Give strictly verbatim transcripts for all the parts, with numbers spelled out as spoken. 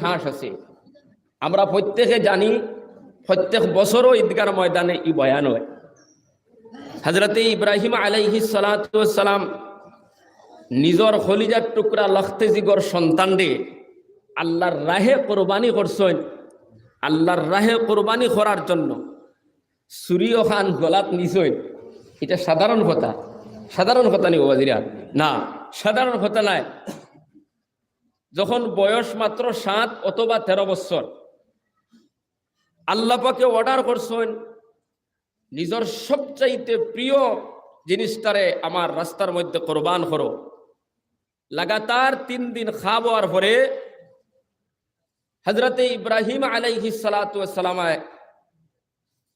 ইতিহাস আছে। আমরা প্রত্যেকে জানি, প্রত্যেক বছরও ঈদগার ময়দানে ই বয়ান হয়। হযরতে ইব্রাহিম আলাইহিস সালাতু ওয়াস সালাম নিজর কলিজার টুকরা লখতে জিগর সন্তানরে আল্লাহর রাহে কুরবানি করছইন। আল্লাহর রাহে কুরবানি করার জন্য ছুরি অখান গলাত নিছইন। ইটা সাধারণ কথা? সাধারণ কথা নি বাবাজিরা? না, সাধারণ কথা নায়। যখন বয়স মাত্র সাত অথবা তেরো বছর, আল্লাহ পাকে অর্ডার করছইন, নিজর সবচাইতে প্রিয় জিনিসটারে আমার রাস্তার মধ্যে কোরবান করো। লাগাতার তিন দিন খাব অওয়ার পরে হযরতে ইব্রাহিম আলাইহিস সালাতু ওয়াস সালামে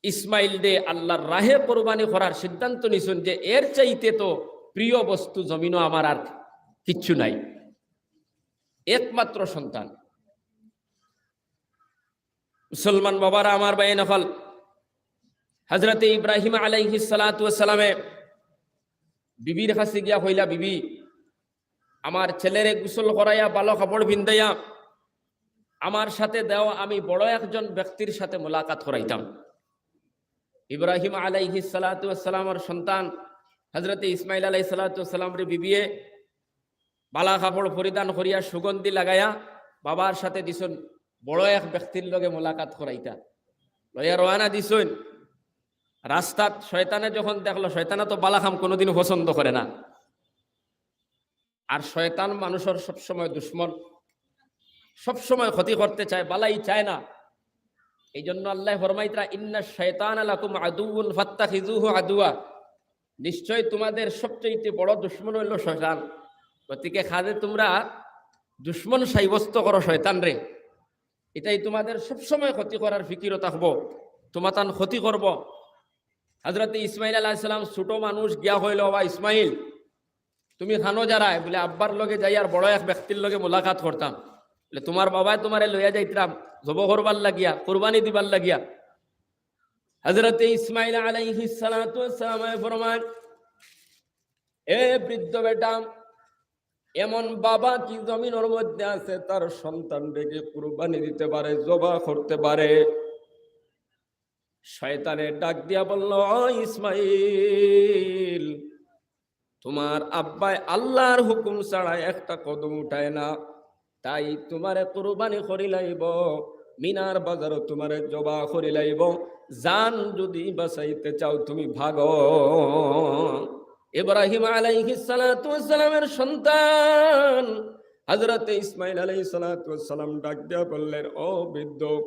ইসমাইলরে আল্লাহর রাহে কোরবানি করার সিদ্ধান্ত নিছইন যে এর চাইতে তো প্রিয় বস্তু জমিনো আমার আর কিচ্ছু নাই, একমাত্র সন্তান। মুসলমান বাবারা, আমার ভাইয়াইন অকল, হযরতে ইব্রাহিম আলাইহিস সালাতু ওয়াস সালামে বিবির কাছে গিয়া কইলা, "বিবি, আমার ছেলেরে গোসল করাইয়া, ভালো কাপড় পিন্দাইয়া আমার সাথে দেও, আমি বড় একজন ব্যক্তির সাথে মোলাকাত করাইতাম।" ইব্রাহিম আলাইহিস সালাতু ওয়াস সালামর সন্তান হযরতে ইসমাইল আলাইহিস সালাতু ওয়াস সালামরে বিবিয়ে ভালা কাপড় পরিধান করিয়া সুগন্ধি লাগাইয়া বাবার সাথে দিছইন, বড় এক ব্যক্তির লগে মোলাকাত করাইতা। লইয়া রওয়ানা দিছইন। রাস্তাত শয়তানে যখন দেখলো, শয়তানে তো ভালা কাম কোনোদিন পছন্দ করে না, আর শয়তান মানুষর সবসময় দুশমন, সবসময় ক্ষতি করতে চায়, ভালাই চায় না। এই জন্য আল্লাহ ফরমাইতরা, "ইন্না শাইতানা লাকুম আদুউন ফাত্তাখিজুহু আদুয়া।" নিশ্চয় তোমাদের সবচেয়ে বড় দুশমন হইল শয়তান। গতিকে কাজে তোমরা দুশমন সাব্যস্ত করো শয়তানরে, এটাই তোমাদের সবসময় ক্ষতি করার ফিকিরো থাকবো, তোমাতান ক্ষতি করবো। হযরতে ইসমাইল আলাইহিস সালাম ছোট মানুষ, গিয়া কইলো, "ওবা ইসমাইল, তুমি কানো যারায়?" বলে, "আব্বার লগে যাইয়ার বড় এক ব্যক্তির লগে মোলাকাত করতাম।" বলে, "তোমার বাবায় তোমারে লইয়া যাইতরা জবো করবার লাগিয়া, কুরবানি দিবার লাগিয়া।" হযরতে ইসমাইল আলাইহিস সালাতু ওয়াস সালামে ফরমান, "এ বৃদ্ধ বেটা, এমন বাবা কি জমিনর মধ্যে আছে, তার সন্তানরে কি কুরবানি দিতে পারে, জবা করতে পারে?" শয়তানে ডাক দিয়া বলল, "ও ইসমাইল, তোমার আব্বায় আল্লাহর হুকুম ছাড়া একটা কদম উঠায় না, তাই তোমারে কুরবানি করি লাইব, মিনার বাজারো তোমারে জবা করি লাইব, জান যদি বাঁচাইতে চাও তুমি ভাগো।" ইব্রাহিম আলাইহিস সালাতু ওয়াস সালামের সন্তান হযরতে ইসমাইল আলাইহিস সালাতু ওয়াস সালাম ডাক দিয়া বললেন, "ও বৃদ্ধ,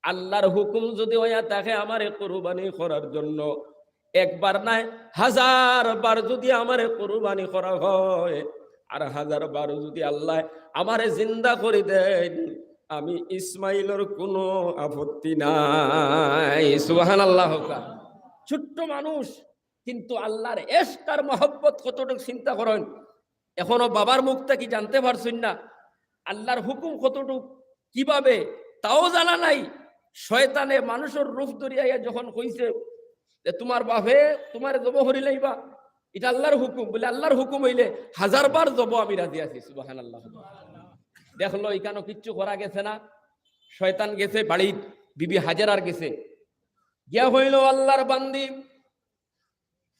আল্লাহর হুকুম যদি হইয়া থাকে আমারে কুরবানি করার জন্য, একবার নায়, হাজার বার যদি আমারে কুরবানি করা হয়, আর হাজার বার যদি আল্লাহ আমারে জিন্দা করি দেন, আমি ইসমাইলর কোনো আপত্তি নাই।" সুবহানাল্লাহ। ছোট্ট মানুষ, কিন্তু আল্লাহর এশক আর মহব্বত কতটুকু চিন্তা করেন। এখনো বাবার মুখ থাকি জানতে পারছইন না আল্লাহর হুকুম কতটুক, কিভাবে, তাও জানা নাই। শয়তানে মানুষর রূপ ধরিয়া আইয়া যখন কইছে যে, "তোমার বাপে তোমারে জবো করি লাইবা, ইটা আল্লাহর হুকুম", বলে, "আল্লাহর হুকুম হইলে হাজার বার জবো আমি রাজি আছি।" সুবহানাল্লাহ। দেখলো, ইখানো কিচ্ছু করা গেছে না, শয়তান গেছে বাড়িত, বিবি হাজেরার গেছে, গিয়া কইলো, "আল্লাহর বান্দি,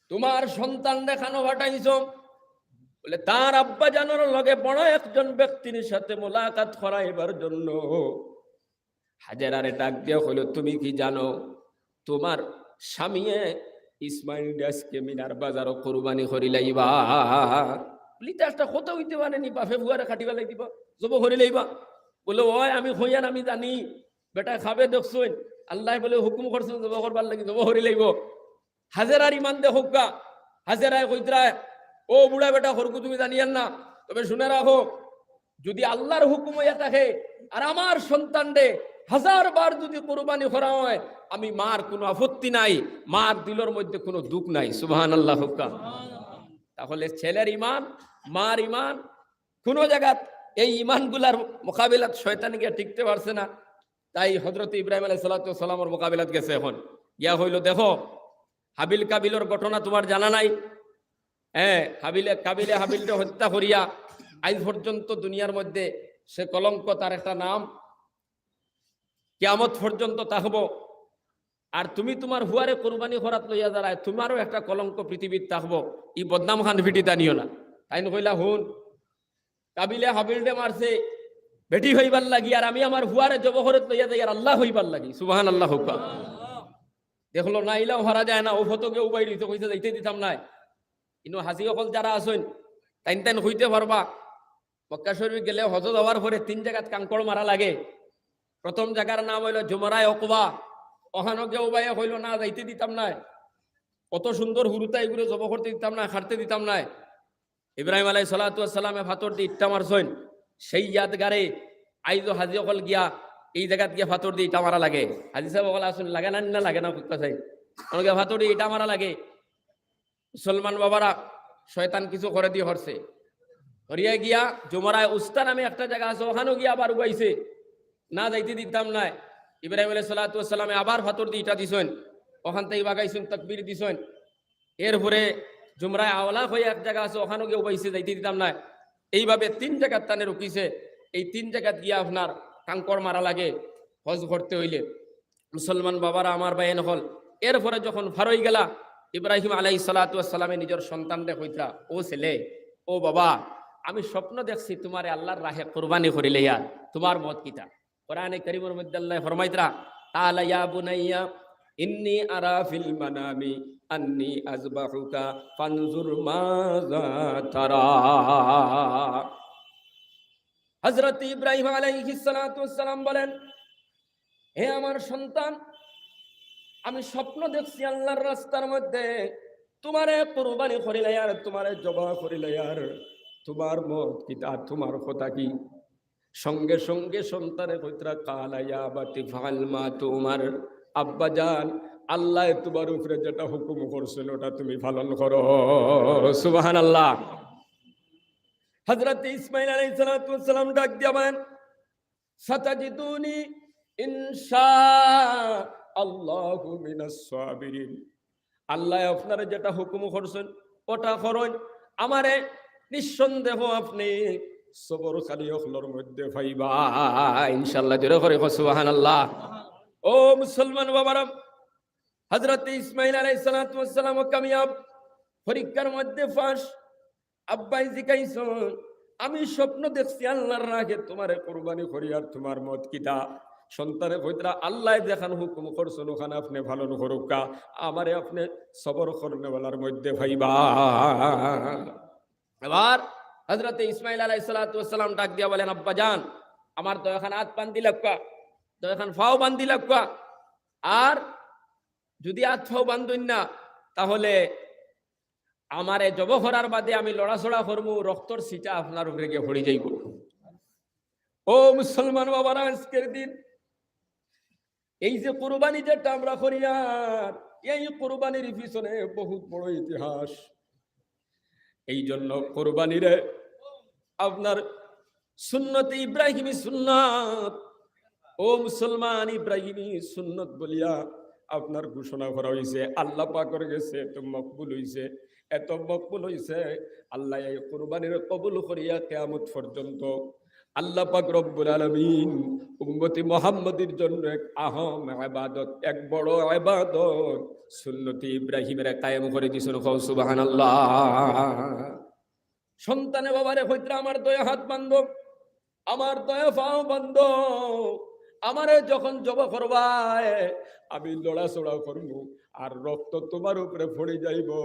তোমার সন্তানরে কানো পাঠাইছো?" বলে, "তার আব্বা জানর লগে বড় একজন ব্যক্তির সাথে মোলাকাত করাইবার জন্য।" হাজেরারে ডাক দিয়া কইলো, "তুমি কি জানো তোমার স্বামীয়ে ইসমাইলরে আজকে মিনার বাজারো কুরবানি করি লাইবা?" বলে, "ইটা একটা কথা হইতে পারে নি, বাপে ফুয়ারে কাটি ফালাই দিবা, জবো করি লাইবা?" বলে, "ওই আমি কইয়ার আমি জানি, বেটায় খাবে দেখছইন, আল্লাহ বলে হুকুম করছইন জবো করবার লাগি, জবো করি লাইব।" হাজেরার ইমান দেখউক্কা। হাজেরায় কইতরা, "ও বুড়া বেটা, হরকু তুমি জানিয়ার না, তবে শুনে রাখো, যদি আল্লাহর হুকুম হইয়া থাকে আর আমার সন্তানরে হাজার বার যদি কুরবানি করা হয়, আমি মার কোনো আপত্তি নাই, মার দিলর মধ্যে কোনো দুঃখ নাই।" সুবহানাল্লাহ কউক্কা। তাহলে ছেলের ইমান, মার ইমান, কোনো জাগাত এই ইমানগুলার মোকাবিলাত শয়তান গিয়া টিকতে পারছে না। তাই হযরত ইব্রাহিম আলাইহিস সালাতু ওয়াস সালামর মোকাবিলাত গেছে। এখন গিয়া কইলো, "দেখো, হাবিল কাবিলর ঘটনা তোমার জানা নাই?" হ্যাঁ, হাবিলে, কাবিলে হাবিলরে হত্যা করিয়া আইজ পর্যন্ত দুনিয়ার মধ্যে সে কলঙ্ক, তার একটা নাম কিয়ামত পর্যন্ত থাকবো। আর তুমি তুমার ফুয়ারে কুরবানি করাত লইয়া যারায়, তুমারও একটা কলঙ্ক পৃথিবীত থাকবো। ই বদনাম খান ফিটিতা নিও না। তাইন কইলা, হুন, কাবিলে হাবিলরে মারছে বেটি অইবার লাগি, আর আমি আমার ফুয়ারে জবো করাত লইয়া যাইয়ার আল্লাহ অইবার লাগি। সুবহানাল্লাহ কউক্কা। দেখলো না, ইলাও হারা যায় না, অউ ফথো গিয়া উবাই রইছে, কইছে যাইতে দিতাম নায়। ইনো হাজি অকল যারা আছইন, তাইন তাইন কইতে পারবা, মক্কা শরীফ গেলে, হজো যাওয়ার পরে তিন জাগাত কাংকড় মারা লাগে। প্রথম জাগার নাম অইলো জুমরায়ে উকবা। অখানো গিয়া উবাইয়ে কইলো, না, যাইতে দিতাম নায়, অত সুন্দর হুরুতা, ইগুরে জবো করতে দিতাম নায়, কাটতে দিতাম নায়। ইব্রাহিম আলাইহিস সালাতু ওয়াস সালামে ফাতর দি ইটা মারছইন, সেই ইয়াদগারে আইজও হাজি অকল গিয়া ই জাগাত গিয়া ফাতর দি ইটা মারা লাগে। হাজি সাব অকল আছইন, লাগে না, না লাগে না, কউক্কা চাই। অনো গিয়া ফাতর দি ইটা মারা লাগে। মুসলমান বাবারা, শয়তান কিছু করে দি করছে। করিয়া গিয়া জুমরায়ে উস্তা নামে একটা জাগা আছে, অখানো গিয়া আবার উবাইছে, না, যাইতে দিতাম নায়। ইব্রাহিম আলাইহিস সালাতু ওয়াস সালামে আবার ফাতর দি ইটা দিছইন, অখান থাকি বাগাইছইন, তাকবীর দিছইন। এরপরে জুমরায়ে আওলা কইয়া এক জাগা আছে, অখানো গিয়া উবাইছে, যাইতে দিতাম নায়। এইভাবে তিন জাগাত তানে রুকিছে। এই তিন জাগাত গিয়া আপনার কাংকড় মারা লাগে হজ করতে অইলে। মুসলমান বাবারা, আমার ভাইয়াইন অকল, এরপরে যখন ফার অইগেলা, ইব্রাহিম আলাইহিস সালাতু ওয়াস সালামে নিজর সন্তানরে কইতরা, ও ছেলে, ও বাবা, আমি স্বপ্ন দেখছি তুমারে আল্লার রাহে কুরবানি করিলাইয়ার, তুমার মত কিতা? কোরআনে কারীমর মধ্যে আল্লায় ফরমাইতরা, قال يا بني إني أرى في المنام أني أذبحك فانظر ماذا ترى। হযরত ইব্রাহিম আলাইহিস সালাতু ওয়াস সালাম বলেন, হে আমার সন্তান, আমি স্বপ্ন দেখছি আল্লার রাস্তার মধ্যে তুমারে কুরবানি করিলাইয়ার, তুমারে জবো করিলাইয়ার, তুমার মত কিতা, তুমার কথা কি? সঙ্গে সঙ্গে সন্তানে কইতরা, قال يا أبت افعل ما تؤمر। আব্বাজান, আল্লায় তুমার উপরে যেটা হুকুম করছইন, ওটা তুমি পালন করো। সুবহানাল্লাহ। হযরত ইসমাইল আলাইহিস সালাতু ওয়াস সালাম ডাক দিয়া বলেন, ستجدني إن شاء الله من الصابرين। আল্লায় আপনারে যেটা হুকুম করছইন, ওটা করইন। আমারে নিঃসন্দেহ আপনে সবরকারী অকলর মধ্যে পাইবা। ইনশাআল্লাহ, জোরে করি কও সুবহানাল্লাহ। ও মুসলমান বাবারা, হযরত ইসমাইল আলাইহিস সালাতু ওয়াস সালামও কামিয়াব, পরীক্ষার মধ্যে পাস। আব্বায় জিকাইছইন, আমি স্বপ্ন দেখছি আল্লার রাহে তুমারে কুরবানি করিয়ার, তুমার মত কিতা? সন্তানে কইতরা, আল্লায় যেখান হুকুম করছইন, ওখান আপনে পালন করউক্কা, আমারে আপনে সবর করনেওয়ালার মধ্যে পাইবা। এবার হযরত ইসমাইল আলাইহিস সালাতু ওয়াস সালাম ডাক দিয়া বলেন, আব্বাজান, আমার দুইখান আত বান্ধিলাউক্কা, দুইখান পাও বান্ধিলাউক্কা, আর যুদি আত পাও বান্ধইন না, তাহলে আমারে জবো করার বাদে আমি লড়াচড়া করমু, রক্তর ছিটা আপনার উপরে গিয়া পড়ি যাইবো। ও মুসলমান বাবারা, আজকের দিন এই যে কুরবানি যেটা আমরা করিয়ার, এই কুরবানির পিছনে বহুত বড় ইতিহাস। এই জন্য কুরবানিরে আপনার সুন্নতে ইব্রাহিমী সুন্নত, ও মুসলমান, ইব্রাহিমী সুন্নত বলিয়া আপনার ঘোষণা করা অইছে, আল্লাহ পাকর গেছে এত মকবুল অইছে, এত মকবুল অইছে, আল্লায় এই কুরবানিরে কবুল করিয়া কিয়ামত পর্যন্ত আল্লাহ পাক রব্বুল আলামিন উম্মতি মুহাম্মদীর জন্য এক আহম ইবাদত, এক বড় ইবাদত সুন্নতে ইব্রাহিমীরে কায়েম করি দিছইন। কও সুবহানাল্লাহ। সন্তানে বাবারে কইতরা, আমার দুইও হাত বান্ধো, আমার দুইও পাও বান্ধো, আমারে যখন জবো করবায়, আমি লড়াচড়া করমু, আর রক্ত তুমার উপরে পড়ি যাইবো।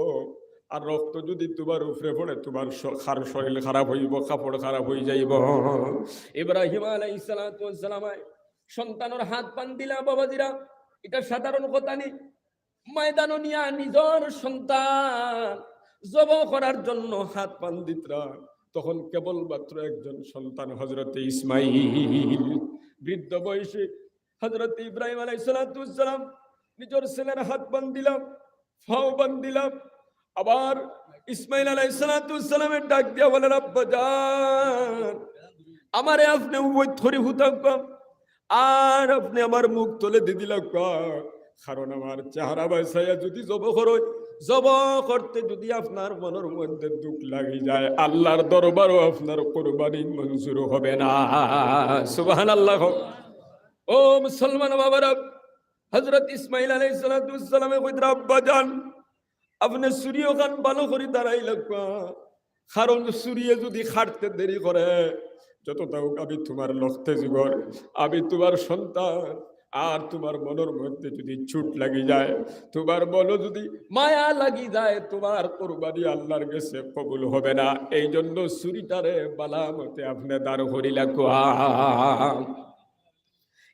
আর রক্ত যুদি তুমার উপরে পড়ে, তুমার শ-, খার-, শরীর খারাপ অইবো, কাপড় খারাপ অই যাইবো। ইব্রাহিম আলাইহিস সালাতু ওয়াস সালামে সন্তানর হাত বান্ধিলা, বাবাজিরা, ইটা সাধারণ কথা নি। ময়দানো নিয়া নিজর সন্তান জবো করার জন্য হাত বান্ধিতরা, তখন কেবলমাত্র একজন সন্তান হযরতে ইসমাইল। বৃদ্ধ বয়সে হযরতে ইব্রাহিম আলাইহিস সালাতু ওয়াস সালাম নিজর ছেলের হাত বান্ধিলা, পাও বান্ধিলা। আবার ইসমাইল আলাইহিস সালাতু ওয়াস সালামে ডাক দিয়া বলেন, আব্বাজান, আমারে আপনে উবাইত করি হুতাউক্কা, আর আপনে আমার মুখ তলে দি দিলাউক্কা, কারণ আমার চেহারা বায় চাইয়া যুদি জবো করইন, জব করতে যদি আপনার মনর মধ্যে দুঃখ লাগি যায়, আল্লাহর দরবারও আপনার কুরবানি মঞ্জুর হবে না। সুবহানাল্লাহ। ও মুসলমান বাবারা, হযরত ইসমাইল আলাইহিস সালাতু ওয়াস সালামে কইতরা, "আব্বা জান, আপনে ছুরি ওখান ভালো করি দাঁড়াই লাগবা, কারণ ছুরিয়ে যদি কাটতে দেরি করে, যতটা হোক আমি তুমার লখতে জিগর, আমি তুমার সন্তান, আর তুমার মনর মধ্যে যদি চুট লাগি যায়, তুমার মনো যদি মায়া লাগি যায়, তুমার কুরবানি আল্লাহর গেছে কবুল হবে না। এই জন্য ছুরিটারে বালা মতে আপনে দাঁড় করি লাগবা।"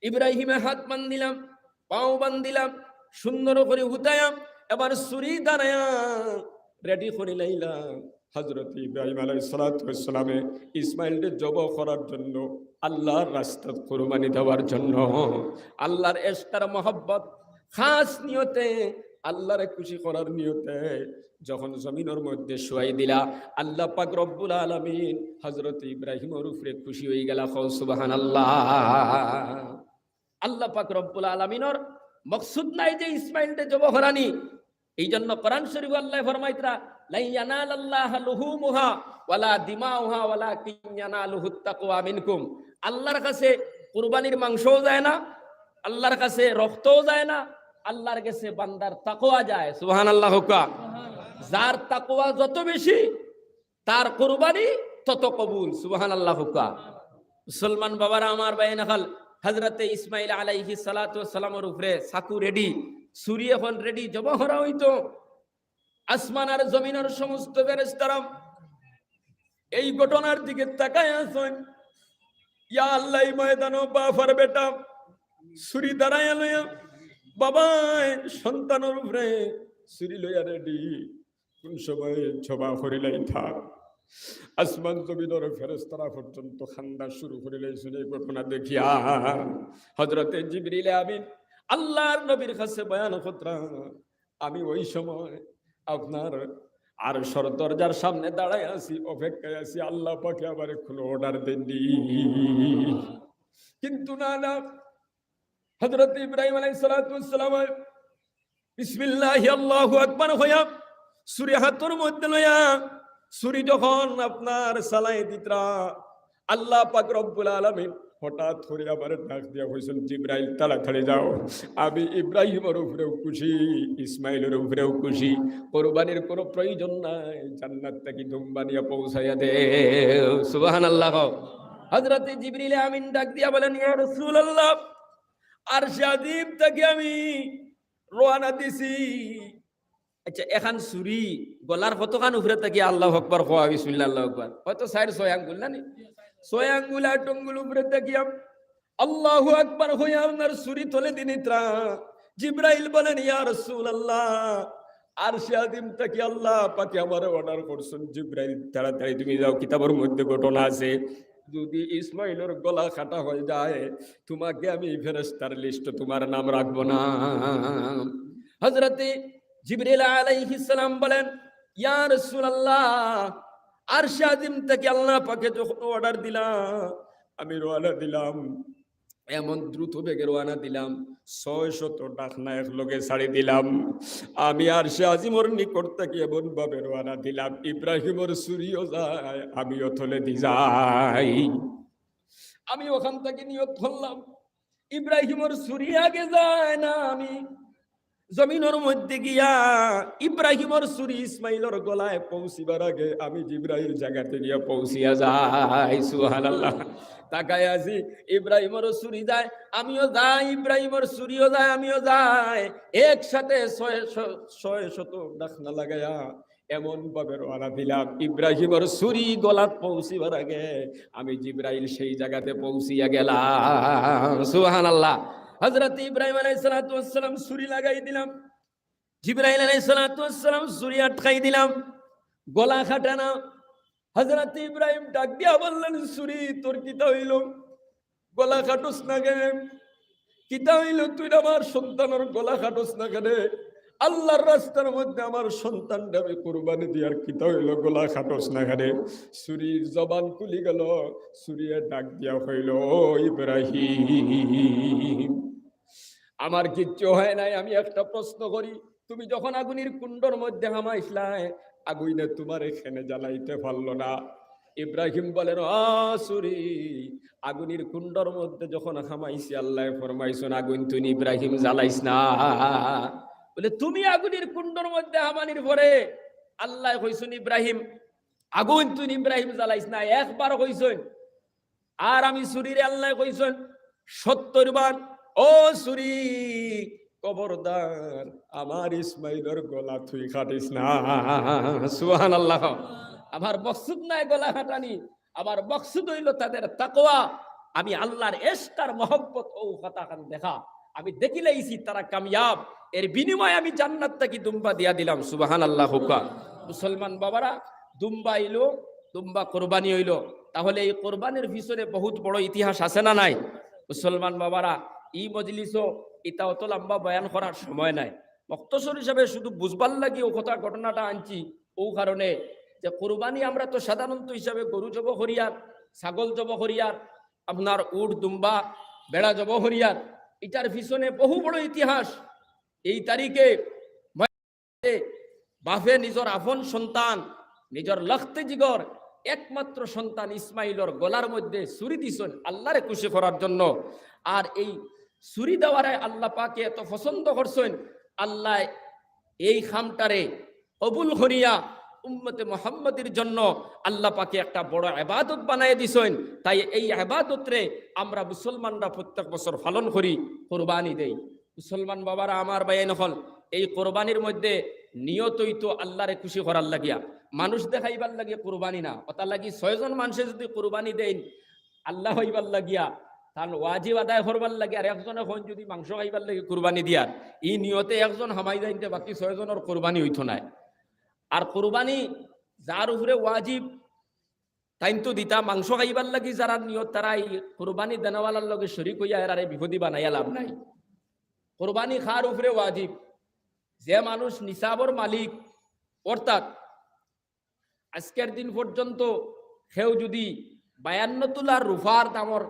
ইব্রাহিমে হাত বান্ধিলাম, পাও বান্ধিলাম, সুন্দর করি হুতাইয়া, এবার ছুরি দাঁড়াইয়া রেডি করি লাইলাম। হযরত ইব্রাহিম আলাইহিস সালাতু ওয়াস সালামে ইসমাইলরে জব করার জন্য, আল্লাহর রাস্তাত কুরবানি দেওয়ার জন্য, আল্লাহর ইশক আর মহব্বত, খাস নিয়তে, আল্লাহরে খুশি করার নিয়তে যখন জমিনর মধ্যে শুয়াই দিলা, আল্লাহ পাক রব্বুল আলামিন হযরত ইব্রাহিমর উপরে খুশি হই গেলা। কও সুবহানাল্লাহ। আল্লাহ পাক রব্বুল আলামিনর মকসুদ নাই যে ইসমাইলরে জব করানি। এই জন্য কোরআন শরীফ আল্লাহ ফরমাইতরা, "লান ইয়ানালাল্লাহা লুহুমুহা ওয়ালা দিমাউহা ওয়ালাকিন ইয়ানালুহুত তাকওয়া মিনকুম।" আল্লাহর কাছে কুরবানির মাংসও যায় না, আল্লাহর কাছে রক্তও যায় না, আল্লাহর কাছে বান্দার তাকওয়া যায়। সুবহানাল্লাহ কউক্কা। যার তাকওয়া যত বেশি, তার কুরবানি তত কবুল। সুবহানাল্লাহ কউক্কা। মুসলমান বাবারা আমার, ভাই নাখাল, হযরতে ইসমাইল আলাইহিস সালাতু ওয়াস সালামর উপরে চাকু রেডি, ছুরি এখন রেডি, জব করা হইতো। আসমান আর জমিনর সমস্ত ফেরেশতারা এই ঘটনার দিকে তাকায় আছইন। ইয়া আল্লাহ, এই ময়দানো বাপ আর বেটা ছুরি দাঁড়াইয়া লইয়া, বাবায় সন্তানর উপরে ছুরি লইয়া রেডি, কোন সময় জব করিলাইতা। আসমান জমিনর ফেরেশতারা পর্যন্ত কান্দা শুরু করিলাইছইন এই ঘটনা দেখিয়া। হযরতে জিবরিল আমিন আল্লাহর নবীর কাছে বয়ান করতরা, আমি ওই সময় আপনার আরশর দরজার সামনে দাঁড়ায় আছি, অপেক্ষায় আছি, আল্লাহ পাকে আমারে কোনো অর্ডার দেননি। কিন্তু না, না, হযরত ইব্রাহিম আলাইহিস সালাতু ওয়াস সালাম বিসমিল্লাহি আল্লাহু আকবার কইয়া ছুরি হাতর মধ্যে লইয়া ছুরি যখন আপনার চালাই দিতরা, আল্লাহ পাক রব্বুল আলামিন হঠাৎ করি আমারে ডাক দিয়া কইছইন, "জিবরাইল, তাড়াতাড়ি যাও, আমি ইব্রাহিমর উপরেও খুশি, ইসমাইলর উপরেও খুশি, কুরবানির কোনো প্রয়োজন নাই, জান্নাত থাকি দুম্বা নিয়া পৌঁছাইয়া দেও।" সুবহানাল্লাহ। হযরতে জিবরিল আমিন ডাক দিয়া বলেন, "ইয়া রাসূলুল্লাহ, আরশে আজিম থাকি আমি রওয়ানা দিছি।" আচ্ছা, এখান ছুরি গলার কতখান উপরে থাকি আল্লাহু আকবার কওয়া, বিসমিল্লাহ, আল্লাহু আকবার, হয়তো চাইর ছয় আঙ্গুল না নি, ছয় আঙ্গুল আট আঙ্গুল উপরে থাকি আম-, আল্লাহু আকবার কইয়া আপনার ছুরি তলেদি নিতরা। জিবরাইল বলেন, "ইয়া রাসূলুল্লাহ, আরশে আজিম থাকি আল্লাহ পাকে আমারে অর্ডার করছইন, জিবরাইল, তাড়াতাড়ি তুমি যাও।" কিতাবর মধ্যে ঘটনা আছে, যদি ইসমাইলর গলা কাটা হয়ে যায়, তোমাকে আমি ফেরেশতার লিস্টো তোমার নাম রাখবো না। হযরতে জিবরিল আলাইহিস সালাম বলেন, "ইয়া রাসূলুল্লাহ, আরশে আজিম থাকি আল্লাহ পাকে যখন অর্ডার দিলা, আমি রওয়ানা দিলাম, এমন দ্রুত বেগে রওয়ানা দিলাম, ছয় শত ডাকনা একলগে ছাড়ি দিলাম। আমি আরশে আজিমর নিকট থাকি এমন ভাবে রওয়ানা দিলাম, ইব্রাহিমর ছুরিও যায়, আমিও তলেদি যাই।" আমি ওখান থাকি নিয়ত করলাম, ইব্রাহিমর ছুরি আগে যায় না, আমি জমিনর মধ্যে গিয়া ইব্রাহিমর ছুরি ইসমাইলর গলায় পৌঁছিবার আগে আমি জিবরাইল জাগাতে গিয়া পৌঁছিয়া যাই। সুবহানাল্লাহ। তাকায় আছি, ইব্রাহিমর ছুরি যায়, আমিও যাই, ইব্রাহিমর ছুরিও যায়, আমিও যাই। একসাথে ছয় শ-, ছয় শত ডাকনা লাগাইয়া এমন ভাবে রওয়ানা দিলাম, ইব্রাহিমর ছুরি গলাত পৌঁছিবার আগে আমি জিবরাইল সেই জাগাতে পৌঁছিয়া গেলাম। সুবহানাল্লাহ। হযরত ইব্রাহিম আলাইহিস সালাতু ওয়াস সালাম ছুরি লাগাই দিলাম, জিবরাইল আলাইহিস সালাতু ওয়াস সালাম ছুরি আটকাই দিলাম, গলা কাটে না। হযরত ইব্রাহিম ডাক দিয়া বললেন, "ছুরি, তোর কিতা হইল? গলা কাটস না কেনে? কিতা হইল, তুই আমার সন্তানর গলা কাটস না কেনে? আল্লাহর রাস্তার মধ্যে আমার সন্তানরে আমি কুরবানি দিয়ার, কিতা হইল, গলা কাটস না কেনে?" ছুরির জবান খুলি গেল, ছুরিয়ে ডাক দিয়া কইল, "ও ইব্রাহিম, আমার কিচ্ছু হয় নাই, আমি একটা প্রশ্ন করি, তুমি যখন আগুনির কুণ্ডর মধ্যে হামাইছলায়, আগুইনে তুমারে কেনে জ্বালাইতে পারলো না। ইব্রাহিম বলেন, "ও ছুরি, আগুনির কুণ্ডর মধ্যে যখন হামাইছি, আল্লায় ফরমাইছইন, 'আগুইন তুইন ইব্রাহিম জ্বালাইস না।'" বলে, তুমি আগুনির কুণ্ডর মধ্যে হামানির পরে আল্লায় কইছইন, "ইব্রাহিম, আগুইন তুইন ইব্রাহিম জ্বালাইস না।" একবার কইছইন, আর আমি ছুরিরে আল্লায় কইছইন সত্তর বার, "ও ছুরি, খবরদার আমার ইসমাইলর গলা তুই কাটিস না।" সুবহানাল্লাহ। আমার মকসুদ নায় গলা কাটানি, আমার মকসুদ অইলো তাদের তাকওয়া। আমি আল্লাহর ইশক আর মহব্বত অউ কথাখান দেখা। আমি দেখিলাইছি তারা কামিয়াব, এর বিনিময়ে আমি জান্নাত থাকি দুম্বা দিয়া দিলাম। সুবহানাল্লাহ কউক্কা। মুসলমান বাবারা, দুম্বা আইলো, দুম্বা কোরবানি অইলো, তাহলে এই কোরবানির পিছনে বহুত বড় ইতিহাস আছে না নাই? মুসলমান বাবারা, ই মজলিসও ইতা অত লম্বা বয়ান করার সময় নাই। মখতসর হিসাবে শুধু বুঝবার লাগি অউ কথা ঘটনাটা আনছি, অউ কারণে যে কোরবানি আমরা তো সাধারণত হিসাবে গরু জব করিয়ার, ছাগল জব করিয়ার, আপনার উট, দুম্বা, বেড়া জব করিয়ার, ইটার পিছনে বহু বড় ইতিহাস। এই তারিখে বাফে নিজর আপন সন্তান, নিজর লখতে জিগর একমাত্র সন্তান ইসমাইলর গলার মধ্যে ছুরি দিছইন আল্লাহরে খুশি করার জন্য। আর এই ছুরি দেওয়ারে আল্লাহ পাকে এত পছন্দ করছইন, আল্লাহ এই কামটারে কবুল করিয়া উম্মতে মুহাম্মদীর জন্য আল্লাহ পাকে একটা বড় ইবাদত বানাইয়া দিছইন। তাই এই ইবাদতরে আমরা মুসলমানরা প্রত্যেক বছর পালন করি, কোরবানি দেই। মুসলমান বাবারা আমার, ভাইয়াইন অকল, এই কোরবানির মধ্যে নিয়ত অইতো আল্লাহরে খুশি করার লাগিয়া, মানুষ দেখাইবার লাগি কোরবানি না। অতার লাগি ছয়জন মানষে যুদি কোরবানি দেইন আল্লাহ অইবার লাগিয়া, তান ওয়াজিব আদায় করবার লাগি, আর একজনে কইন যুদি মাংস খাইবার লাগি কোরবানি দিয়ার, ই নিয়তে একজন হামাই যাইনতে বাকি ছয়জনর কোরবানি অইতো নায়। আর কোরবানি যার উপরে ওয়াজিব, তাইন তো দিতা, মাংস খাইবার লাগি যারার নিয়ত, তারা এই কোরবানি দেনেওয়ালার লগে শরিক অইয়া এরারে বিপদী বানাইয়া লাভ নাই। কোরবানি কার উপরে ওয়াজিব? যে মানুষ নিসাবর মালিক, অর্থাৎ আজকের দিন পর্যন্ত কেউ যুদি বায়ান্ন তুলার রুফার দামর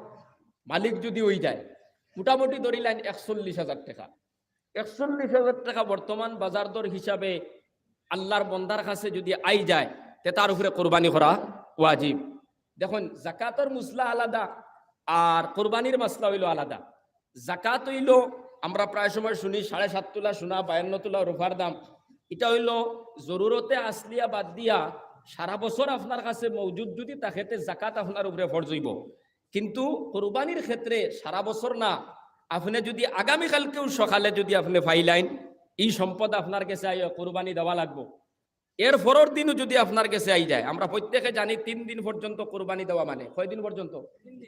মালিক যুদি অই যায়, মোটামুটি ধরিলাইন একচল্লিশ হাজার টেকা, একচল্লিশ হাজার টেকা বর্তমান বাজার দর হিসাবে আল্লাহর বন্দার কাছে যুদি আই যায়, তে তার উপরে কোরবানি করা ওয়াজিব। দেখইন, জাকাতর মাসলা আলাদা আর কোরবানির মাসলা অইলো আলাদা। জাকাত অইলো, আমরা প্রায় সময় শুনি সাড়ে সাত তুলা সোনা, বায়ান্ন তুলা রুফার দাম। ইটা অইলো জরুরতে আসলিয়া বাদ দিয়া সারা বছর আপনার কাছে মওজুদ যুদি থাকে, তে জাকাত আপনার উপরে ফরজ অইবো। কিন্তু কোরবানির ক্ষেত্রে সারা বছর না, আপনে যুদি আগামীকালকেউ সকালে যুদি আপনে পাইলাইন, ই সম্পদ আপনার গেছে আইয়া কোরবানি দেওয়া লাগবো। এর পরর দিনও যুদি আপনার গেছে আই যায়, আমরা প্রত্যেকে জানি তিন দিন পর্যন্ত কোরবানি দেওয়া মানে, কয়দিন পর্যন্ত?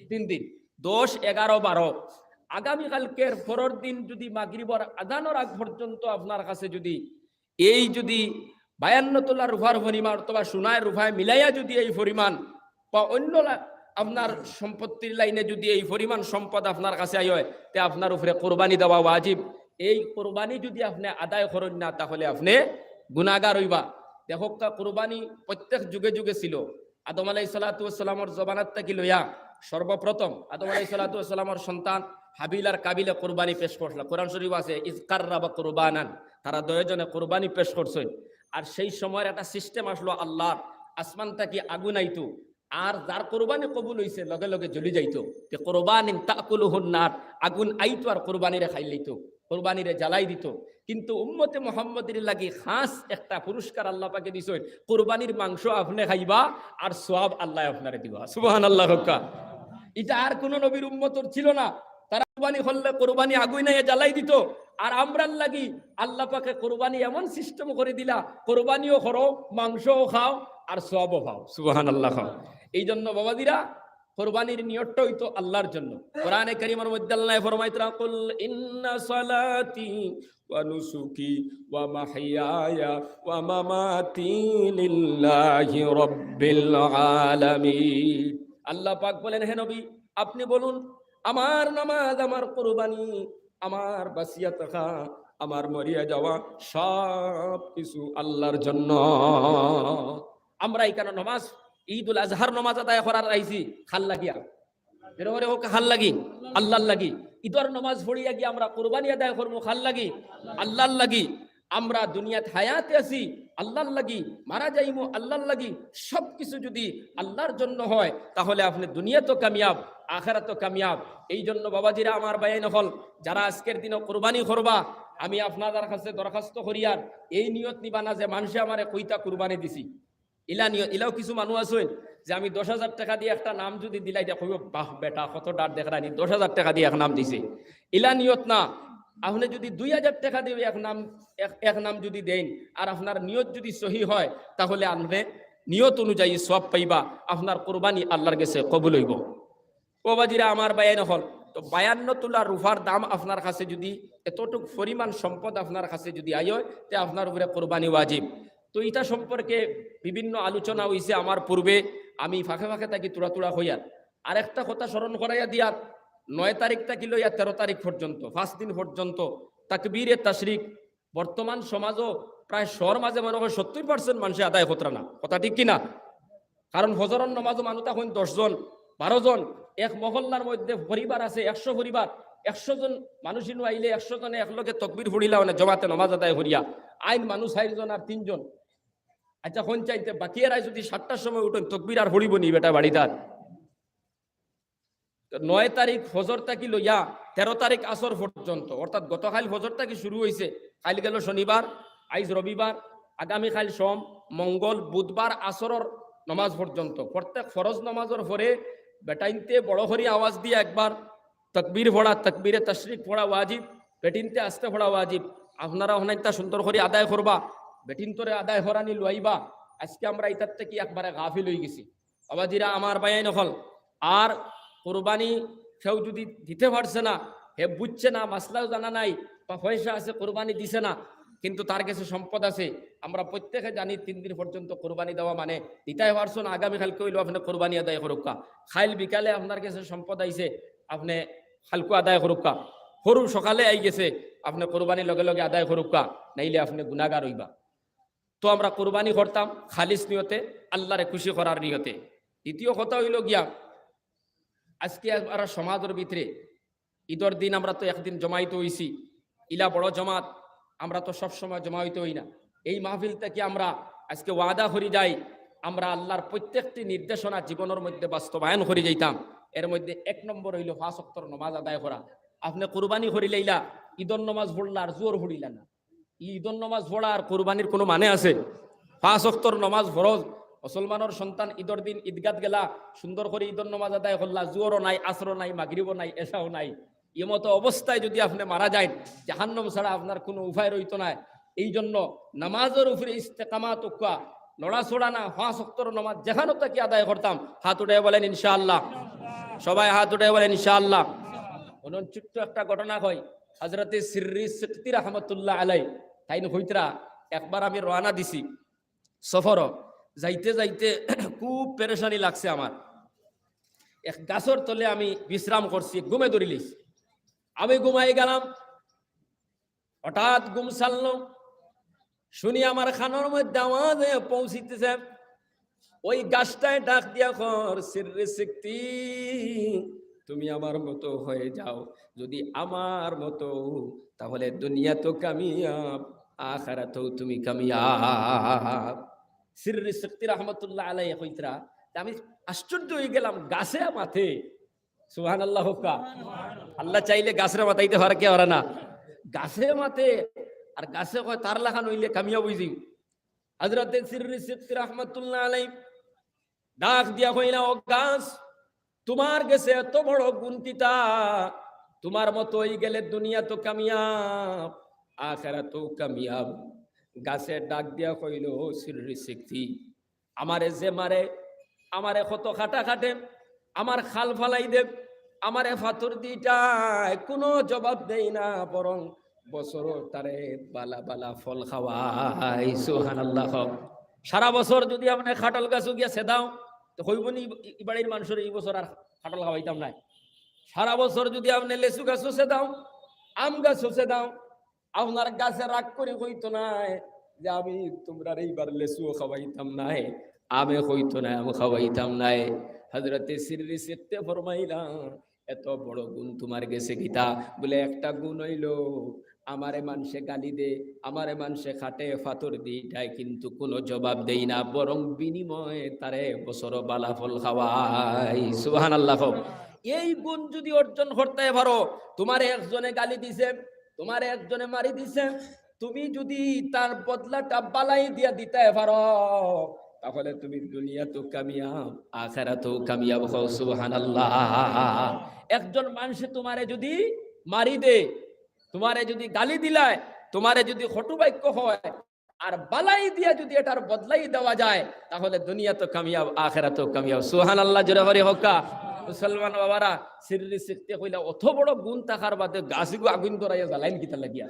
তিন দিন। দশ, এগারো, বারো। আগামীকালকের পরর দিন যুদি মাগরিবর আজানর আগ পর্যন্ত আপনার কাছে যুদি এই যুদি বায়ান্ন তুলা রুফার পরিমাণ অথবা সোনায় রুফায় মিলাইয়া যুদি এই পরিমাণ বা অন্য লা-, আপনার সম্পত্তির লাইনে যুদি এই পরিমাণ সম্পদ আপনার কাছে আই হয়, তে আপনার উপরে কোরবানি দেওয়া ওয়াজিব। এই কোরবানি যুদি আপনে আদায় করইন না, তাহলে আপনে গুনাগার অইবা। দেখউক্কা, কোরবানি প্রত্যেক যুগে যুগে ছিল। আদম আলাইহিস সালাতু ওয়াস সালামর জমানাত থাকি লইয়া সর্বপ্রথম আদম আলাইহিস সালাতু ওয়াস সালামর সন্তান হাবিল আর কাবিলে কোরবানি পেশ করছিলা। কোরআন শরীফ আছে, "ইজ কাররাবা কুরবানান", তারা দুইজনে কোরবানি পেশ করছইন। আর সেই সময়ের একটা সিস্টেম আসলো আল্লাহর, আসমান থাকি আগুন আইতো, আর যার কোরবানি কবুল অইছে লগে লগে জ্বলি যাইতো। তে কুরবানিন তাকুলুহুন নার, আগুন আইতো আর কোরবানিরে খাইলাইতো, কোরবানিরে জ্বালাই দিতো। কিন্তু উম্মতে মুহাম্মদীর লাগি খাস একটা পুরস্কার আল্লাহ পাকে দিছইন, কোরবানির মাংস আপনে খাইবা আর সওয়াব আল্লায় আপনারে দিবা। সুবহানাল্লাহ কউক্কা। ইটা আর কুনু নবীর উম্মতর ছিল না। তারা কোরবানি করলে কোরবানি আগুইন আইয়া জ্বালাই দিতো। আর আমরার লাগি আল্লাহ পাকে কোরবানি এমন সিস্টেম করি দিলা, কোরবানিও করো, মাংসও খাও, আর সওয়াবও পাও। সুবহানাল্লাহ কও। এই জন্য বাবাজিরা, কোরবানির নিয়তটা অইতো আল্লাহর জন্য। কোরআনে কারীমর মধ্যে আল্লায় ফরমাইতরা, "কুল ইন্না সালাতি ওয়া নুসুকি ওয়া মাহইয়ায়া ওয়া মামাতি লিল্লাহি রাব্বিল আলামিন।" আল্লাহ পাক বলেন, "হে নবী, আপনি বলুন, আমার নামাজ, আমার কোরবানি, আমার বাঁচিয়া থাকা, আমার মরিয়া যাওয়া, সব কিছু আল্লাহর জন্য।" আমরা ইখানো নমাজ, ঈদুল আজহার নমাজ আদায় করার আইছি, কার লাগিয়া? এর পরে হোক কার লাগি? আল্লাহর লাগি। ঈদর নমাজ পড়িয়া গিয়া আমরা কোরবানি আদায় করমু কার লাগি? আল্লাহর লাগি। আমরা দুনিয়াত হায়াতে আছি আল্লাহর লাগি, মারা যাইমু আল্লাহর লাগি, সব কিছু যদি আল্লাহর জন্য হয়, তাহলে আপনে দুনিয়াতও কামিয়াব, আখেরাতও কামিয়াব। এই জন্য বাবাজিরা আমার, ভাইয়াইন অকল, যারা আজকের দিনও কুরবানি করবা, আমি আপনারার কাছে দরখাস্ত করিয়ার, এই নিয়ত নিবা না যে মানষে আমারে কইতা কুরবানি দিছি। ইলা নিয়ত, ইলাও কিছু মানুষ আছইন যে আমি দশ হাজার টেকা দি একটা নাম যদি দিলাই, ইতা কইবো, "বাহ বেটা, কত ডাট দেখরায়নি, দশ হাজার টেকা দি এক নাম দিছে।" ইলা নিয়ত না। আপনে যদি দুই হাজার টেকা দি এক নাম, এক, এক নাম যদি দেইন, আর আপনার নিয়ত যদি সহি হয়, তাহলে আপনে নিয়ত অনুযায়ী সওয়াব পাইবা, আপনার কুরবানি আল্লাহর গেছে কবুল অইবো। ও বাবাজিরা আমার, ভাইয়াইন অকল, তো বায়ান্ন তুলা রূপার দাম আপনার কাছে যদি, এতটুক পরিমাণ সম্পদ আপনার কাছে যদি আয়, তে আপনার উপরে কুরবানি ওয়াজিব। তো ইটা সম্পর্কে বিভিন্ন আলোচনা অইছে আমার পূর্বে, আমি ফাঁকে ফাঁকে থাকি থুড়া থুড়া কইয়ার। আরেকটা কথা স্মরণ করাইয়া দিয়ার, নয় তারিখ থাকি লইয়া তেরো তারিখ পর্যন্ত, পাঁচ দিন পর্যন্ত তাকবীরে তাশরিক, বর্তমান সমাজও প্রায় শর মাঝে মনে হয় সত্তর percent মানষে আদায় কররা না। কথা ঠিক কি না? কারণ ফজরর নমাজও মানুষ তখন দশ জন, বারো জন, এক মহল্লার মধ্যে পরিবার আছে একশো পরিবার, একশো জন মানুষ ইনো আইলে একশো জনে একলগে তকবীর পড়িলা, মানে জমাতে নমাজ আদায় করিয়া আইন মানুষ চাইর জন আর তিনজন। আচ্ছা, হন চাইতে বাকি এরাই যদি সাতটার সময় উঠইন, তকবীর আর পড়িবো নি বেটা বাড়িত আর? তো নয় তারিখ ফজর থাকি লইয়া তেরো তারিখ আসর পর্যন্ত, অর্থাৎ গতকাল ফজর থাকি শুরু অইছে, কাল গেল শনিবার, আইজ রবিবার, আগামীকাল সোম, মঙ্গল, বুধবার আসরর নমাজ পর্যন্ত, প্রত্যেক ফরজ নমাজর পরে বেটাইন্তে বড় করি আওয়াজ দিয়া একবার তকবীর পড়া, তকবীরে তাশরিক পড়া ওয়াজিব, বেটিন্তে আস্তে পড়া ওয়াজিব। আপনারা হনাইন্তা সুন্দর করি আদায় করবা, বেটিন্তরে আদায় করানি লইবা। আজকে আমরা ইতার থাকি একবারে গাফিল অইগেছি। বাবাজিরা আমার, ভাইয়াইন অকল, আর কুরবানি কেউ যদি দিতে পারছে না, হে বুঝছে না, মাসলাও জানা নাই, বা পয়সা আছে কুরবানি দিছে না, কিন্তু তার গেছে সম্পদ আছে, আমরা প্রত্যেকে জানি তিন দিন পর্যন্ত কুরবানি দেওয়া মানে দিতায় পারছো না, আগামীকালকে অইলো আপনে কুরবানি আদায় করউক্কা। কাইল বিকালে আপনার গেছে সম্পদ আইছে, আপনে কাইলকু আদায় করউক্কা। পরশু সকালে আইগেছে, আপনে কুরবানি লগে লগে আদায় করউক্কা, নাইলে আপনে গুনাগার অইবা। তো আমরা কুরবানি করতাম খালিস নিয়তে, আল্লাহরে খুশি করার নিয়তে। দ্বিতীয় কথা অইলো গিয়া, আজকে আমরা সমাজর ভিতরে ইদর দিন আমরা তো একদিন জমাইত অইছি, ইলা বড় জমাত আমরা তো সব সময় জমাইত অই না। এই মাহফিল থাকি আমরা আজকে ওয়াদা করি যাই, আমরা আল্লাহর প্রত্যেকটি নির্দেশনা জীবনর মধ্যে বাস্তবায়ন করি যাইতাম। এর মধ্যে এক নম্বর অইলো পাঁচ ওয়াক্তর নমাজ আদায় করা। আপনে কুরবানি করিলাইলা, ইদর নমাজ পড়লা আর জুহর পড়িলা না, ই ইদর নমাজ পড়া আর কুরবানির কুনু মানে আছে? পাঁচ ওয়াক্তর নমাজ ফরজ। মুসলমানর সন্তান ইদর দিন ইদগাত গেলা, সুন্দর করি ইদর নমাজ আদায় করলা, জুহরও নাই, আসরও নাই, মাগরিবও নাই, এশাও নাই। ই মতো অবস্থায় যদি আপনে মারা যাইন, জাহান্নাম ছাড়া আপনার কুনু উপায় রইতো নায়। এই জন্য নামাজর উপরে ইস্তেকামাত অউক্কা, লড়াচড়া না, পাঁচ ওয়াক্তর নমাজ যেখানো থাকি আদায় করতাম। হাত উঠাইয়া বলেন ইনশাআল্লাহ। সবাই হাত উঠাইয়া বলেন ইনশাআল্লাহ। অখন ছোট্ট একটা ঘটনা কই। হযরতে সিররি সিকতি রহমতুল্লাহ আলাই, তাইন কইতরা, একবার আমি রওয়ানা দিছি সফরো, যাইতে যাইতে খুব পেরেশানি লাগছে আমার। এক গাছর তলে আমি বিশ্রাম করছি, ঘুমে ধরিলিছি। আমি ঘুমাই গেলাম, হঠাৎ ঘুম ছাড়লো, শুনি আমার কানর মধ্যে আওয়াজ পৌঁছিতেছে, ওই গাছটায় ডাক দিয়া কর, "সিররি সিকতি, তুমি আমার মতো হয়ে যাও, যদি আমার মতো, তাহলে দুনিয়াতও কামিয়াব, আখিরাতও তুমি কামিয়াব।" সিররি সিকতি রহমতুল্লাহ আলাইহি কইতরা, তে আমি আশ্চর্য অই গেলাম, গাছে মাতে। সুবহানাল্লাহ কউক্কা। আল্লাহ চাইলে গাছরে মাতাইতে পারে, কে পারে না? গাছে মাতে, আর গাছে কয়, "তার লাখান অইলে কামিয়াব অই যাইমু।" হযরতে সিররি সিকতি রহমতুল্লাহ আলাইহি ডাক দিয়া কইলা, "ও গাছ, তুমার গেছে এত বড় গুণ কিতা? তুমার মতো অই গেলে দুনিয়াতও কামিয়াব, আখিরাতও কামিয়াব।" গাছে ডাক দিয়া কইলো, "ও সিররি সিকতি, আমারে যে মারে, আমারে কত কাটা কাটে, আমার খাল ফালাই দে, আমারে পাথর দি ইটায়, কুনু জবাব দেই না, বরং বছরো তারে বালা বালা ফল খাওয়াই।" সুবহানাল্লাহ কও। সারা বছর যদি আপনে কাটল গাছো গিয়া ছেদাও, তে কইবো নি, "ই-, ই বাড়ির মানষরে ই বছর আর কাটল খাওয়াইতাম নায়।" সারা বছর যদি আপনে লেচু গাছো ছেদাও, আম গাছো ছেদাও, আপনার গাছে রাগ করি কইতো নায় যে, "আমি তুমরারে ইবার লেচুও খাওয়াইতাম নায়, আমে কইতো নায়, আম খাওয়াইতাম নায়।" হযরতে সিররি সিকতে ফরমাইলা, এত বড় গুণ তুমার গেছে কিতা? বলে, একটা গুণ অইলো, আমারে মানষে গালি দে, আমারে মানষে খাটে, ফাতর দি ইটায়, কিন্তু কুনু জবাব দেই না, বরং বিনিময়ে তারে বছরো বালা ফল খাওয়াই। সুবহানাল্লাহ কও। এই গুণ যুদি অর্জন করতায় পারো, তুমারে একজনে গালি দিছে, তুমারে একজনে মারি দিছে, তুমি যুদি তার বদলাটা বালাই দিয়া দিতায় পারো, তাহলে তুমি দুনিয়াতও কামিয়াব, আখেরাতও কামিয়াব। কও সুবহানাল্লাহ। একজন মানষে তুমারে যুদি মারি দে, তুমারে যুদি গালি দিলায়, তুমারে যুদি কটু বাক্য কয়, আর বালাই দিয়া যুদি এটার বদলাই দেওয়া যায়, তাহলে দুনিয়াতও কামিয়াব, আখেরাতও কামিয়াব। সুবহানাল্লাহ, জোরে করি কউক্কা। মুসলমান বাবারা, সিররি সিকতি কইলা অত বড় গুণ থাকার বাদে গাছগু আগুইন ধরাইয়া জ্বালাইন কিতা লাগিয়া?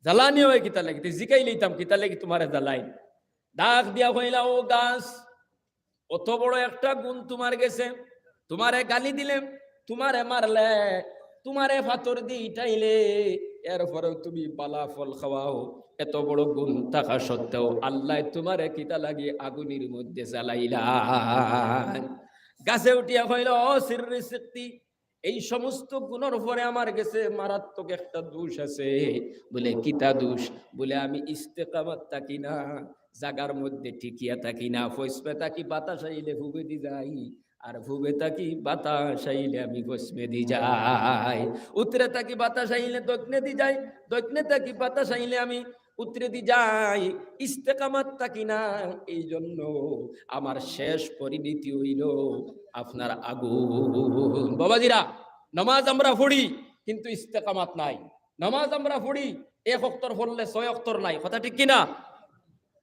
জ্বালানি অয় কিতা লাগি? তে জিকাই লইতাম, কিতা লাগি তুমারে জ্বালাইন? ডাক দিয়া কইলা, ও গাছ, অত বড় একটা গুণ তুমার গেছে, তুমারে গালি দিলে, তুমারে মারলে, তুমারে ফাতর দি ইটাইলে, এরপরেও তুমি বালা ফল খাওয়াও, এত বড় গুণ থাকা সত্ত্বেও আল্লায় তুমারে কিতা লাগি আগুনির মধ্যে জ্বালাইলা? গাছে উঠিয়া কইল, ও সিররি সিকতি, এই সমস্ত গুণর পরে আমার গেছে মারাত্মক একটা দোষ আছে। বলে, কিতা দোষ? বলে, আমি ইস্তেকামাত থাকি না, জাগার মধ্যে টিকিয়া থাকি না, পশ্চিমে থাকি বাতাস আইলে পূবেদি যাই, আর পূবে থাকি বাতাস আইলে আমি পশ্চিমেদি যাই, উত্তরে থাকি বাতাস আইলে দক্ষিণেদি যাই, দক্ষিণে থাকি বাতাস আইলে আমি উত্তরেদি যাই, ইস্তেকামাত থাকি না। এই জন্য আমার শেষ পরিণতি অইল আপনার আগুন। বাবাজিরা, নামাজ আমরা পড়ি, কিন্তু ইস্তেকামাত নাই। নামাজ আমরা পড়ি, এক অক্তর পড়লে ছয় অক্তর নাই, কথা ঠিক কিনা?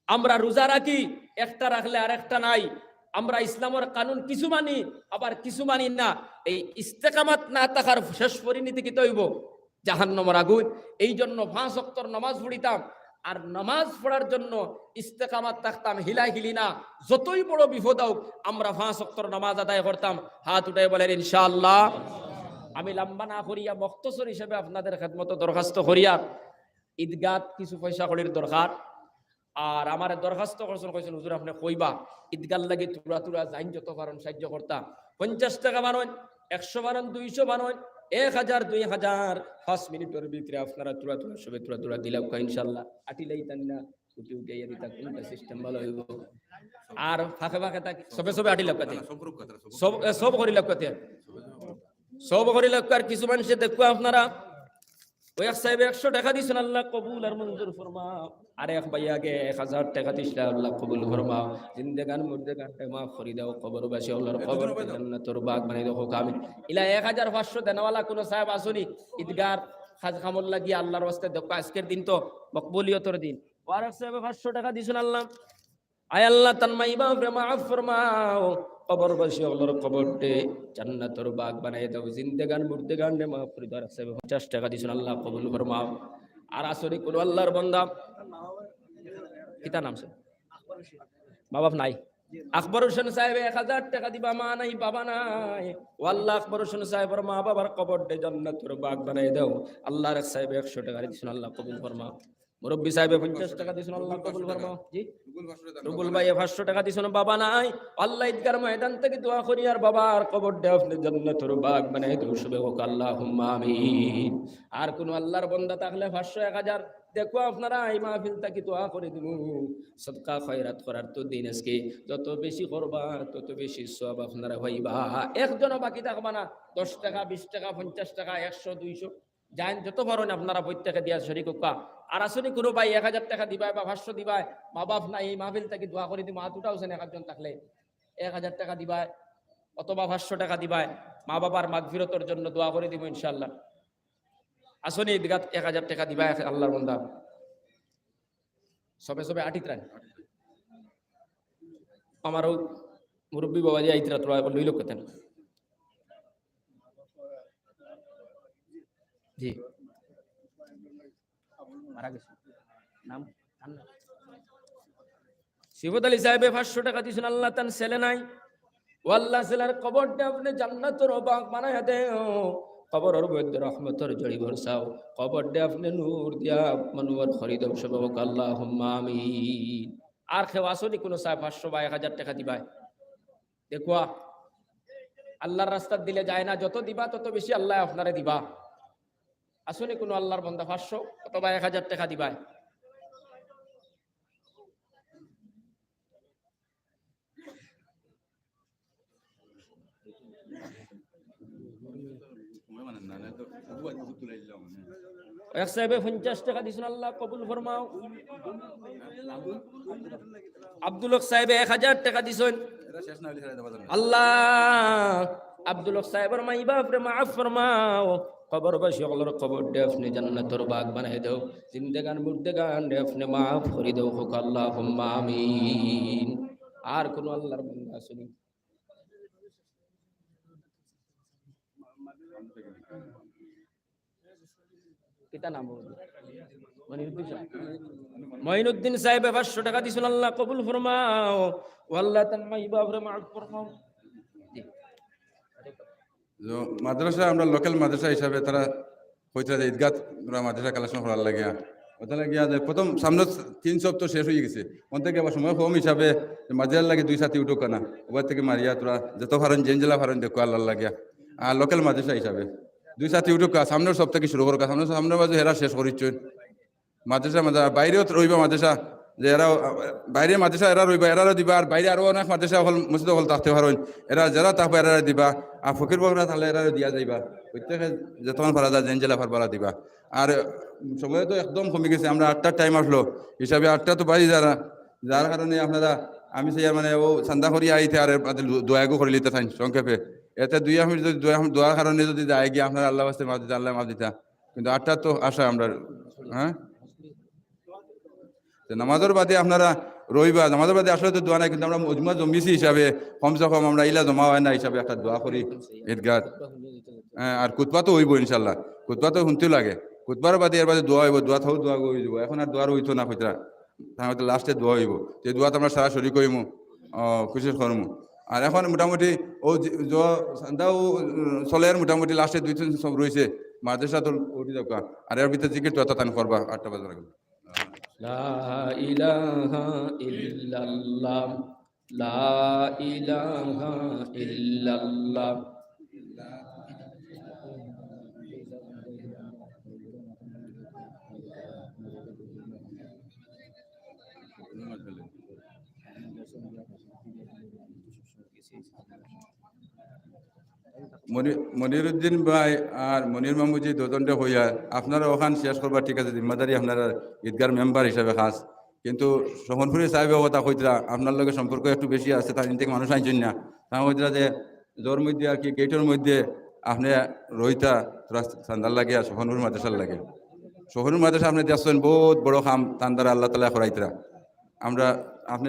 আমরা রোজা রাখি, একটা রাখলে আরেকটা নাই। আমরা ইসলামর কানুন কিছু মানি, আবার কিছু মানি না। এই ইস্তেকামাত না থাকার শেষ পরিণতি কিতা অইব? জাহান্নামর আগুন। এই জন্য পাঁচ অক্তর নামাজ পড়িতাম, আর নামাজ পড়ার জন্য ইস্তেকামাত থাকতাম, হিলাহিলি না। যতই বড় বিপদ অউক, আমরা পাঁচ অক্তর নামাজ আদায় করতাম। হাত উঠাই বলেন, ইনশাআল্লাহ। আমি লম্বা না করিয়া মখতসর হিসাবে আপনাদের খেদমতো দরখাস্ত করিয়ার, ঈদগাত কিছু পয়সা কড়ির দরকার। আর আমারে দরখাস্ত করছইন, কইছইন, হুজুর, আপনে কইবা, ঈদগার লাগি থুড়া থুড়া যাইন যত পারইন সাহায্য করতা। পঞ্চাশ টেকা বানাইন, একশো বানাইন, দুইশো বানাইন, এক হাজার, দুই হাজার, পাঁচ মিনিটর ভিতরে আপনারা থুড়া থুড়া সবে থুড়া থুড়া দিলাউক্কা, ইনশাআল্লাহ। আটিলাইতাম না, উঠি উঠি আইয়া দিতা, কুনটা system ভালা অইব? আর ফাঁকে ফাঁকে থাকি, সবে সবে আটিলাউক্কা তে। না, না, সব করুক কথা, সব সব, এ, সব করিলাউক্কা তে। সব করিলাউক্কা। আর কিছু মানষে দেখো আপনারা, ওই এক সাহেবে একশো টেকা দিছইন, আল্লাহ কবুল আর মঞ্জুর ফরমাও। আর এক ভাই আগে এক হাজার টেকা দিছলা, আল্লাহ কবুল ফরমাও। জিন্দেগান মুর্দেগানরে মাফ করি দেও, কবরবাসী অকলর কবর জান্নাতর বাগ বানাই দেও, কউক্কা আমিন। ইলা এক হাজার পাঁচশো দেনাওয়ালা কুনু সাহেব আছইন নি? ঈদগার কাজ কামর লাগি আল্লাহর ওয়াস্তে দেখো, আজকের দিন তো মকবুলিয়তর দিন। ও আর এক সাহেবে পাঁচশো টেকা দিছইন, আল্লাহ আয় আল্লাহ, তান মাই বাপরে মাফ ফরমাও, কবরবাসী অকলর কবররে জান্নাতর বাগ বানাই দেও, জিন্দেগান মুর্দেগানরে মাফ করি দেও। আর সাহেবে পঞ্চাশ টেকা দিছইন, আল্লাহ কবুল ফরমাও। আর আছইন নি কুনু আল্লাহর বান্দা, কিতা নাম sir? মা বাপ নাই। আকবর হোসেন সাহেবে এক হাজার টেকা দিবা, মা নাই, বাবা নাই। ও আল্লাহ, আকবর হোসেন সাহেবর মা বাবার কবররে জান্নাতর বাগ বানাই দেও। আল্লাহ, আর এক সাহেবে একশো টেকা দিছইন, আল্লাহ কবুল ফরমাও। মুরব্বী সাহেবে পঞ্চাশ টেকা দিছইন, আল্লাহ কবুল ফরমাও। জি? রুবুল ভাইয়ে পাঁচশো টেকা দিছইন, বাবা নাই। আল্লাহ, ঈদগার ময়দান থাকি দোয়া করি, আর বাবার কবররে আপনে জান্নাতর বাগ বানাই দেও, সবে কউক্কা আল্লাহুম্মা আমিন। আর কুনু আল্লাহর বান্দা থাকলে পাঁচশো, এক হাজার, দেখো আপনারা এই মাহফিল থাকি দোয়া করি দিমু। সদকা খয়রাত করার তো দিন আজকে, যত বেশি করবা তত বেশি সওয়াব আপনারা পাইবা। একজনও বাকি থাকবা না, দশ টেকা, বিশ টেকা, পঞ্চাশ টেকা, একশো, দুইশো, যাইন যত পারইন আপনারা প্রত্যেকে দিয়া শরিক কউক্কা। আর আছইন নি কুনু ভাই এক হাজার টেকা দিবায় বা পাঁচশো দিবায়, মা বাপ নাই, এই মাহফিল থাকি দোয়া করি দিমু, হাত উঠাওছেন এক আধজন থাকলে, এক হাজার টেকা দিবায় অথবা পাঁচশো টেকা দিবায়, মা বাবার মাগফিরতর জন্য দোয়া করি দিমু ইনশাআল্লাহ। আছইন নি ঈদগাত এক হাজার টেকা দিবায় আল্লাহর বান্দা? সবে সবে আটিত্রান। আমারও মুরব্বী বাবা দিয়া আইত্রা, থুড়া লইলাউক্কা তে। জি। মারা গেছে। নাম, নাম না। সিফত আলী সাহেবে পাঁচশো টেকা দিছইন, আল্লাহ, তান ছেলে নাই। ও আল্লাহ, ছেলের কবররে আপনে জান্নাতর বাগ বানাইয়া দেও। কবরর মধ্যে রহমতর ঝড়ি বরসাও। কবররে আপনে নূর দিয়া মনোহর করি দেও, সবে কউক্কা আল্লাহুম্মা আমিন। আর কেউ আছইন নি কুনু সাহেব পাঁচশো বা এক হাজার টেকা দিবায়? দেখো, আল্লাহর রাস্তাত দিলে যায় না, যত দিবা তত বেশি আল্লায় আপনারে দিবা। আছইন নি কুনু আল্লাহর বান্দা পাঁচশো অথবা এক হাজার টেকা দিবায়? এক সাহেবে পঞ্চাশ টেকা দিছইন, আল্লাহ কবুল ফরমাও। আব্দুল হক সাহেবে এক হাজার টেকা দিছইন। আল্লাহ, আব্দুল হক সাহেবর মাই বাপরে মাফ ফরমাও, কবরবাসী অকলর কবররে আপনে জান্নাতর বাগ বানাই দেও, জিন্দেগান মুর্দেগানরে আপনে মাফ করি দেও, কউক্কা আল্লাহুম্মা আমিন। আর কুনু আল্লাহর বান্দা আছইন নি? কিতা নাম ওর? মঈনুদ্দিন সাহেব। মঈনুদ্দিন সাহেবে পাঁচশো টেকা দিছইন, আল্লাহ কবুল ফরমাও। ও আল্লাহ, তান মাই বাপরে মাফ ফরমাও। জি। তো মাদ্রাসা, আমরা লোকাল মাদ্রাসা হিসাবে তারা কইতরা যে ঈদগাহ আমরা মাদ্রাসা কালেকশন করার লাগিয়া। ওটা লাগিয়া যে প্রথম সামনে তিন সপ্তাহ শেষ অই গেছে, অন থাকি আবার সময় কম হিসাবে মাদ্রাসার লাগি দুই সাথী উঠুক না, ওবার থাকি মারিয়া তোরা যত পারইন, যেন যেলা পারইন দেখো আল্লাহর লাগিয়া। আর লোকাল মাদ্রাসা হিসাবে দুই সাথী উঠুক, সামনের সপ্তাহ থাকি শুরু করুক, সামনের, সামনের মাঝে এরা শেষ করিচ্ছইন। মাদ্রাসা, মাদ্রাসা, বাইরেও তো রইবা মাদ্রাসা, যে এরা, আহ, বাইরে মাদ্রাসা এরা রইবা, এরারও দিবা, আর বাইরে আরো অনেক মাদ্রাসা অকল, মসজিদ অকল থাকতে পারইন, এরা যেরা থাকবা এরারে দিবা, আর ফকির বকরা থাকলে এরারে দিয়া যাইবা, প্রত্যেকে যতক্ষণ পারা যায়, যেন যেলা পারবা দিবা। আর, উম, সময় তো একদম কমি গেছে, আমরা আটটার টাইম আসলো, হিসাবে আটটা তো বাজি যারা, যার কারণে আপনারা, আমি সেই মানে ও চান্দা করি আইতে আর এর বাদে দু-, দোয়া এগু করি লিতে চাই সংক্ষেপে। এতে দুই মিনিট যদি দোয়া, দোয়ার কারণে যদি যায় গিয়া আপনারা আল্লাহ ওয়াস্তে মাফ দিতা, আল্লাহ মাফ দিতা। কিন্তু আটটা তো আশা আমরা, হ্যাঁ? তো নামাজর বাদে আপনারা রইবা, নামাজর বাদে আসলে তো দোয়া নাই, কিন্তু আমরা মজমা জমিছি হিসাবে কমসে কম আমরা ইলা জমা হয় না হিসাবে একটা দোয়া করি ঈদগাহ। হ্যাঁ, আর খুতবা তো অইবো ইনশাল্লাহ, খুতবা তো হুনতে লাগে, খুতবার বাদে এর বাদে দোয়া অইবো, দোয়া থাও দোয়া অই যাবো। এখন আর দোয়ার অইতো না কইতরা, তার মধ্যে লাস্টে দোয়া অইবো, যে দোয়াত আমরা সারা শরিক অইমু, আহ, কোশিশ করমু। আর এখন মোটামুটি ও যে, জ-, চান্দাও, উম, চলের মোটামুটি লাস্টে দুই তিন সব রইছে, মাদ্রাসা তো উঠি যাউক্কা, আর এর ভিতরে জিকির তো তান করবা আটটা বাজার আগে। লা ইলাহা ইল্লাল্লাহ, লা ইলাহা ইল্লাল্লাহ। মনি-, মনিরুদ্দিন ভাই আর মনির মামুজি দুজনরে কইয়া, আপনারা ওখান শেষ করবা, ঠিক আছে, জিম্মাদারি আপনারা ঈদগার মেম্বার হিসাবে খাস, কিন্তু শোভনপুরি সাহেবেও কথা কইতরা, আপনার লগে সম্পর্ক একটু বেশি আছে, তার ইনতে মানুষ আনছইন না, তারা কইতরা যে জোর মধ্যে আর কি গেটর মধ্যে আপনে রইতা, তোরা চান্দার লাগে আর শোভনপুর মাদ্রাসার লাগে। শোভনপুর মাদ্রাসা আপনে দেখছইন, বহুত বড় কাম তান দ্বারা আল্লাহ তাআলা করাইতরা। আমরা